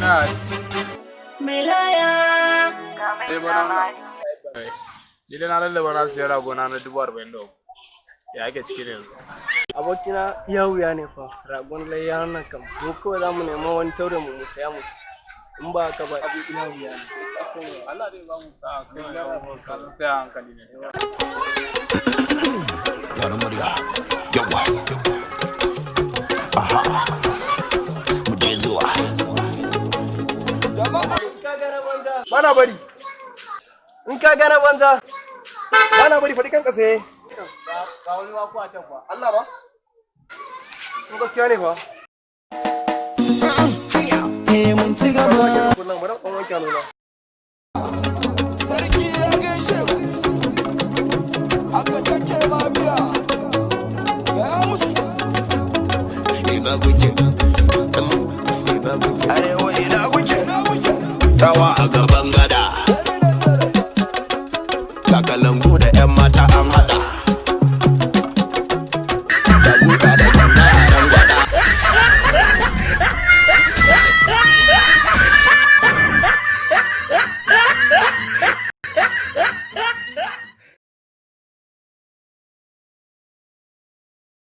Ina dai bana ni dai na lallaba na siya ragona na 43,000. Ya ake ciki ne yanzu? Abokina, iya wuya ne fa. Ragon layya nan kam mu kawai za mu nema wani taure mu mu saya musu. In ba haka ba, abu iya wuya ne. Allah dai ba mu sa'a kai, kasan sai a hankali ne. Gyara murya. Yawa. Aha. Mu je zuwa. Bana bari. In ka gana banza. Bana bari, faɗi kanka sai. Ga wani mako a can fa. Allah ba? Ko gaskiya ne fa? Eh, mun ci gaba. Kullum bari ɗan wanke hannuna. Sarki ya gaishe ku. Aka take ba miya. Gaya musu. Ina kuke? Arewa, ina kuke? Rawa a gaba.